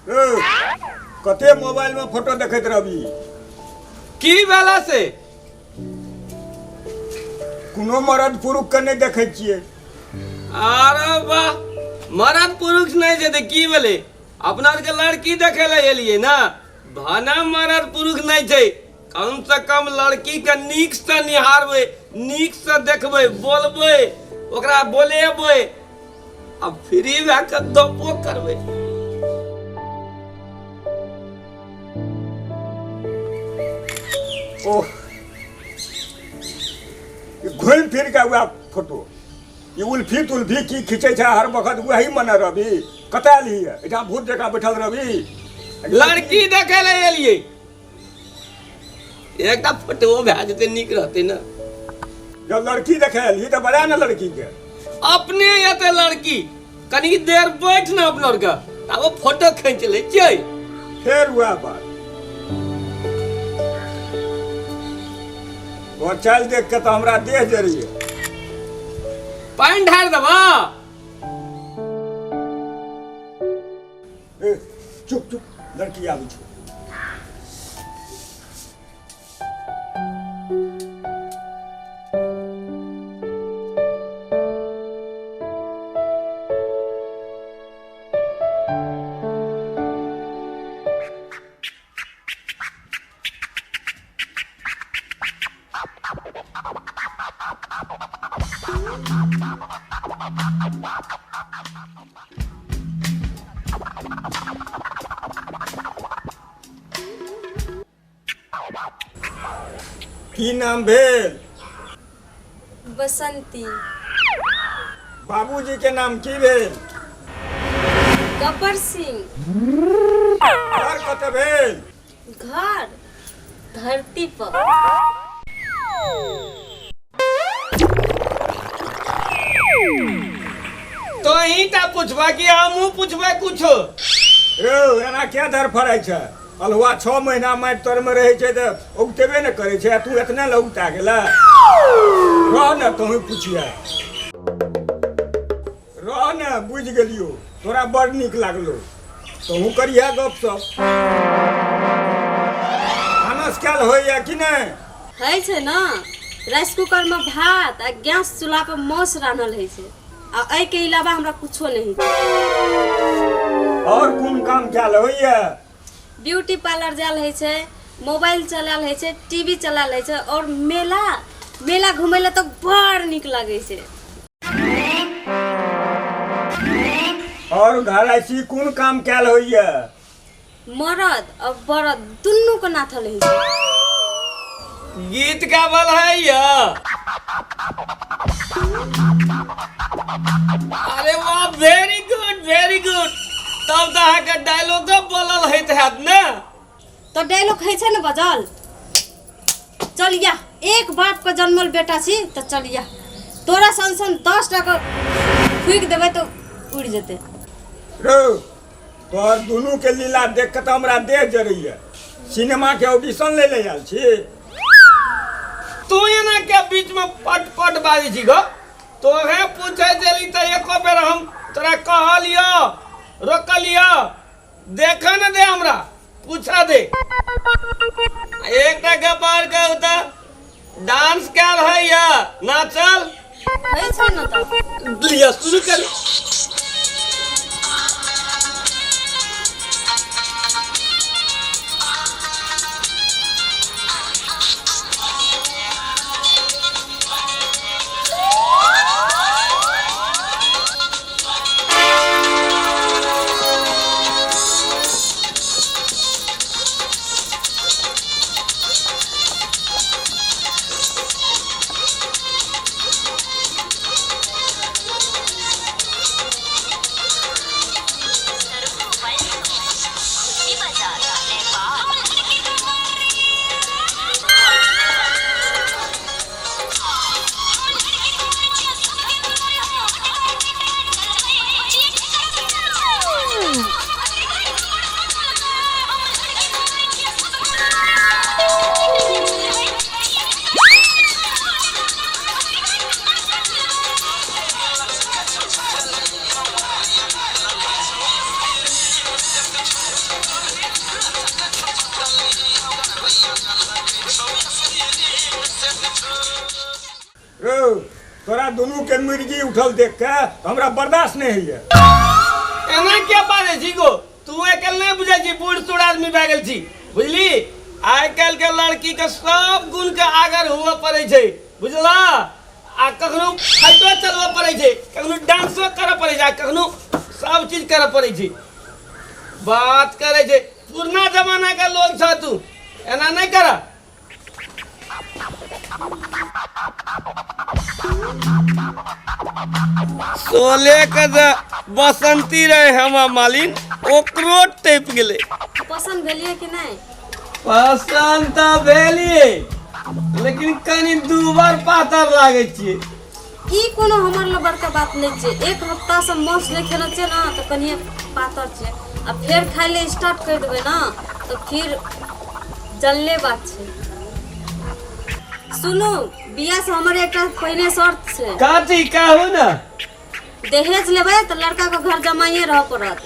ए, कते मोबाइल में फोटो देखैत रहबी? की भेला से? कोनो मरद पुरुष के नहि देखै छियै। अरे वाह, मरद पुरुष नहि छै तऽ की भेलै? अपना आरके लड़की देखै लए एलियै ने, भने मरद पुरुष नहि छै, कम से कम लड़की के नीक से निहारबै, नीक से देखबै, बोलबै, ओकरा बोलेबै आ फ्री भए कऽ गप्पो करबै। ओह, ई घुमि फिर के वएह फोटो, ई उल्फी तुल्फी की खींचै छै हर वक्त, वही मने रहबी। कतऽ एलही? एहिठाम भूत जकाँ बैठल रहबी? लड़की देखै लए एलियै, एकटा फोटो भए जेतै, नीक रहतै ने। जब लड़की देखे एलही तऽ बजा ने लड़की के। अपने एतै लड़की, कनी देर बैठ ने अपना आरके, आब ओ फोटो खींच लै छियै। फेर वएह बात, तोहर चालि देख के तऽ हमरा देह जरैया। पानि ढारि देबा। ए, चुप चुप, लड़की आबै छै। की नाम भेल? बसंती। बाबूजी के नाम की भेल? गब्बर सिंह। घर कतऽ भेल? घर धरती पर। तो ही टा पूछबा कि हमहूँ पूछबै कुछो? रौ, एना किया धरफड़ाइ छै? अल्हुआ 6 महीना माटि तरमे रहै छै तऽ उगतेबे ने करै छै, आ तू एतने लए उगता गेला? रह ने, तोहूँ पुछिया रह ने। बुझि गेलियो, तोरा बड़ नीक लागलो, तोहूँ करिहे गप सप। भानस कयल होइया कि नहि? होइ छै ने, राइस कुकरमे भात आ गैस चूल्हा पर मांस रान्हल होइ छै, आ एहिके अलावा हमरा कुछो नहि होइ छै। और कोन काम कयल होइया? ब्यूटी पार्लर जायल होइ छै, मोबाइल चलायल होइ छै, टीवी चलायल होइ छै, और मेला मेला घुमै लए तऽ बड़ नीक लागै छै। और घरायसी कोन काम कयल होइया? मरद और बरद दुनू के नाथल होइ छै। गीत गावल है या? अरे वाह, वेरी गुड वेरी गुड। तब तऽ अहाँके डायलॉगो बोलल होइत हैत ने? तऽ डायलॉग होइ छै ने बजल। चल या, एक बाप के जन्मल बेटा छी तऽ चल या, तोरा सन सन 10 टा के फूकि देबै तऽ उड़ि जेतै। रौ, तोहर दुनू के लीला देख के तऽ हमरा देह जरैया। सिनेमा के ऑडिशन ले ले आयल छी? तू एना के बीच में पट पट बाजै छी गो? तोहे पूछे चली तऽ एको बेर हम तोरा कहलियो, रोकलियो? देख न दे, हमरा पूछा दे। एकटा गप आर कहू तऽ, डांस कयल है या नाचल? होइ छै ने तऽ। लिअ, शुरू करू। तोरा दुनू के मिर्गी उठल देख के हमरा बर्दाश्त नहीं होइए। एना क्या बाजै छी गो तू अकेल नहीं बुझै छी बूढ़ सूढ़ आदमी भए गेल छी बुझली आइ काल्हि के लड़की के सब गुण के आगर हुअ पड़ै छै बुझला आ कखनो फाइटो चलबऽ पड़ै छै कखनो डांसो करऽ पड़ै छै आ कखनो सब चीज करऽ पड़ै छै बात करै छै पुरना जमाना के लोग छ तू एना नहि कर सोले के जे बसंती रहे हमर मालिन ओकरो टपि गेलै। पसंद भेलियै कि नहि? पसंद तऽ भेलियै लेकिन कनि दूबर पातर लागै छियै। ई कोनो हमर लए बड़का बात नहि छै। एक हफ्तासँ मांस नहि खेने छियै ने तऽ कनिए पातर छियै आ फेर खाइ लए स्टार्ट करि देबै ने तऽ फिर जनले बात छै। सुनू बियाह से हमर एकटा पहिने शर्त छै। कथी कहू ने? दहेज लेबै तऽ लड़का के घर जमाइए रहऽ पड़त।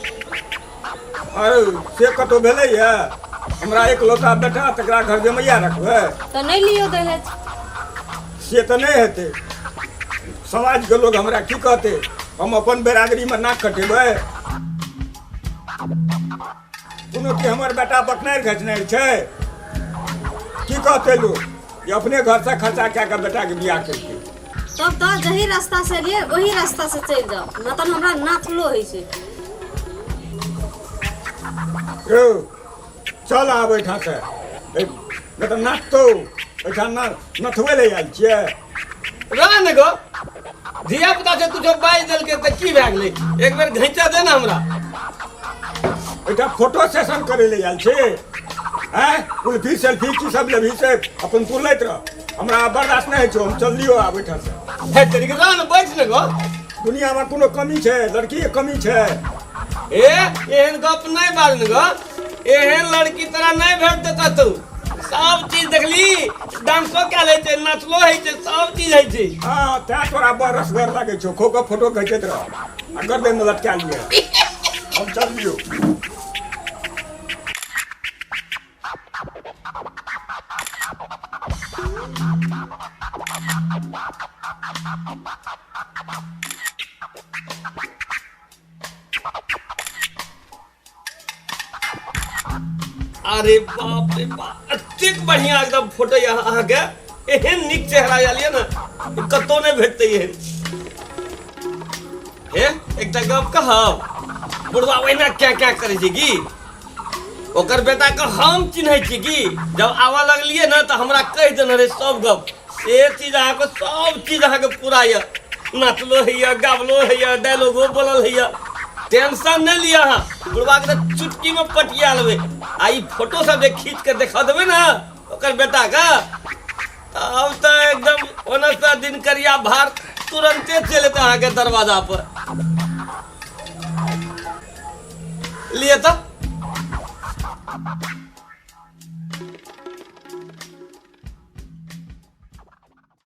अरे से कतौ भेलैया? हमरा एकलौता बेटा तकरा घर जमैया रखबै? तऽ नहि लियौ दहेज। से तऽ नहि हेतै। समाजके लोग हमरा की कहतै? हम अपन बिरादरीमे नाक कटेबै? कोनो कि हमर बेटा बकनारि घचनारि छै? की कहतै लोग जे अपने घरसँ खर्चा कए कऽ बेटाके बियाह केलकै। तब तऽ जही रास्ता से एलियै ओही रास्ता से चलि जाउ, नहि तऽ हमरा नाथलो होइ छै। यौ चल आब एहिठामसँ, नहि तऽ नाचतौ एहिठाम। ना नथबै लए आयल छियै? रह ने गो, धिया पुता से कुछो बाजि देलकै तऽ की भए गेलै? एक बेर घैचा दे ने हमरा। एहिठाम फोटो सेशन करै लए आयल छी? आँय, कुल्फी सेल्फी की सब लेबही से अपन तू लैत रह। हमरा बर्दाश्त नहि होइ छौ, हम चललियौ आब एहिठामसँ। हे तेरी के, रह ने, बैठ ने गो। दुनियामे कोनो कमी छै? लड़कीके कमी छै? ए, एहन गप नहि बाज ने गो। एहन लड़की तोरा नहि भेटतौ कतौ। सब चीज देखली, डांसो कए लै छै, नाचलो होइ छै, सब चीज होइ छै। हँ, तैं तोरा बड़ रसगर लागै छौ। खो कऽ फोटो घिचैत रह आ गर्दनमे लटका लिअ। हम चललियौ। अरे बाप रे बाप, एतेक बढ़िया एकदम फोटो यऽ अहाँके। एहन नीक चेहरा आयल यऽ ने, कतौ नहि भेटतै एहन। हे, एकटा गप कहब? बुढ़वा ओहिना क्या क्या करै छै की? ओकर बेटा के हम चिन्है छी की? जब आबऽ लगलियै ने तऽ हमरा कहि देने रहै सब गप। से चीज अहाँके सब चीज अहाँके पूरा यऽ, नाचलो होइए, गाबलो होइए, डायलॉगो बोलल होइए। टेंशन नहि लिअ अहाँ, बुढ़बाके तऽ चुटकीमे पटिया लेबै। आ ई फोटो सब जे खींच के देखा देबै ने ओकर बेटाके, तब तऽ एकदम ओना से दिनकरिया भार तुरंते चलि एतै अहाँके दरवाजा पर। लिए तऽ।